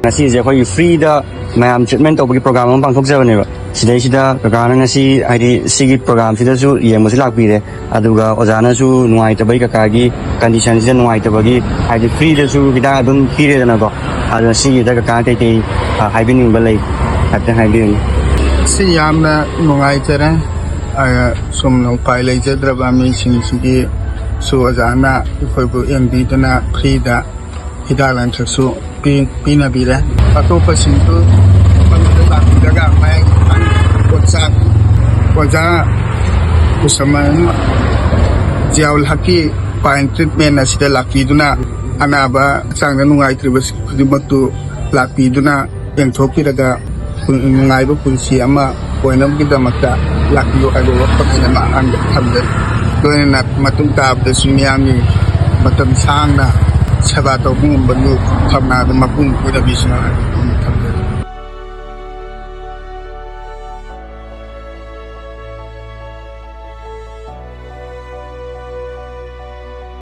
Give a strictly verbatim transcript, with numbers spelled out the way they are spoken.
ꯉꯁꯤꯁꯦ ꯑꯩꯈꯣꯏꯒꯤ ꯐ꯭ꯔꯤꯗ ꯃꯌꯥꯝ ꯇ꯭ꯔꯤꯠꯃꯦꯟ ꯇꯧꯕꯒꯤ ꯄ꯭ꯔꯣꯒ꯭ꯔꯥꯝ ꯑꯃ ꯄꯥꯡꯊꯣꯛꯆꯕꯅꯦꯕ꯫ ꯁꯤꯗꯩꯁꯤꯗ ꯀꯀꯥꯅ ꯉꯁꯤ, ꯍꯥꯏꯗꯤ, ꯁꯤꯒꯤ ꯄ꯭ꯔꯣꯒ꯭ꯔꯥꯝꯁꯤꯗꯁꯨ ꯌꯦꯡꯕꯁꯨ ꯂꯥꯛꯄꯤꯔꯦ, ꯑꯗꯨꯒ ꯑꯣꯖꯥꯅꯁꯨ ꯅꯨꯡꯉꯥꯏꯇꯕꯒꯤ, ꯀꯀꯥꯒꯤ ꯀꯟꯗꯤꯁꯟꯁꯤꯗ ꯅꯨꯡꯉꯥꯏꯇꯕꯒꯤ, ꯍꯥꯏꯗꯤ, ꯐ꯭ꯔꯤꯗꯁꯨ ꯍꯤꯗꯥꯛ ꯑꯗꯨꯝ ꯄꯤꯔꯦꯗꯅꯀꯣ꯫ ꯑꯗꯨꯅ ꯁꯤꯒꯤꯗ ꯀꯀꯥ ꯀꯩꯀꯩ, ꯑ, ꯍꯥꯏꯕꯤꯅꯤꯡꯕ ꯂꯩ, ꯍꯥꯏꯐꯦꯠꯇꯪ ꯍꯥꯏꯕꯤꯌꯨꯅꯦ꯫ ꯁꯤ ꯌꯥꯝꯅ ꯅꯨꯡꯉꯥꯏꯖꯔꯦ꯫ ꯑ, ꯁꯨꯝꯅ ꯎꯄꯥꯏ ꯂꯩꯖꯗ꯭ꯔꯕ ꯃꯤꯁꯤꯡꯁꯤꯒꯤꯁꯨ ꯑꯣꯖꯥꯅ ꯑꯩꯈꯣꯏꯕꯨ ꯌꯦꯡꯕꯤꯗꯨꯅ ꯐ꯭ꯔꯤꯗ ꯍꯤꯗꯥꯛ ꯂꯥꯡꯊꯛꯁꯨ ꯄꯤ-, ꯄꯤꯅꯕꯤꯔꯦ꯫ ꯑꯇꯣꯞꯄꯁꯤꯡꯁꯨ ꯃꯐꯝꯗꯨꯗ ꯂꯥꯛꯄꯤꯔꯒ ꯃꯌꯥꯏ ꯏꯝꯐꯥꯜ ꯄꯣꯠꯆꯥꯛ ꯑꯣꯖꯥ ꯈꯨꯁꯃꯟ ꯖꯤꯌꯥꯎꯜ ꯍꯛꯀꯤ ꯄꯥꯏꯟ ꯇ꯭ꯔꯤꯠꯃꯦꯟ ꯑꯁꯤꯗ ꯂꯥꯛꯄꯤꯗꯨꯅ ꯑꯅꯥꯕ ꯍꯛꯆꯥꯡꯗ ꯅꯨꯡꯉꯥꯏꯇ꯭ꯔꯤꯕ ꯈꯨꯗꯤꯡꯃꯛꯇꯨ ꯂꯥꯛꯄꯤꯗꯨꯅ ꯌꯦꯡꯊꯣꯛꯄꯤꯔꯒ ꯄꯨꯟ-, ꯅꯨꯡꯉꯥꯏꯕ ꯄꯨꯟꯁꯤ ꯑꯃ ꯑꯣꯏꯅꯕꯒꯤꯗꯃꯛꯇ ꯂꯥꯛꯄꯤꯌꯨ ꯍꯥꯏꯕ ꯋꯥꯐꯝ ꯑꯩꯅ ꯑꯍꯥꯟꯕ ꯊꯝꯖꯔꯤ꯫ ꯂꯣꯏꯅꯅ ꯃꯇꯨꯡ ꯇꯥꯕꯗꯁꯨ ꯃꯤꯌꯥꯝꯒꯤ ꯃꯇꯝ ꯁꯥꯡꯅ ꯁꯦꯕꯥ ꯇꯧꯕ ꯉꯝꯕꯒꯤ ꯊꯧꯅꯥꯗꯨ ꯃꯄꯨꯡ ꯑꯣꯏꯅꯕꯤꯁꯅꯨ ꯍꯥꯏꯅ ꯊꯝꯖꯔꯤ꯫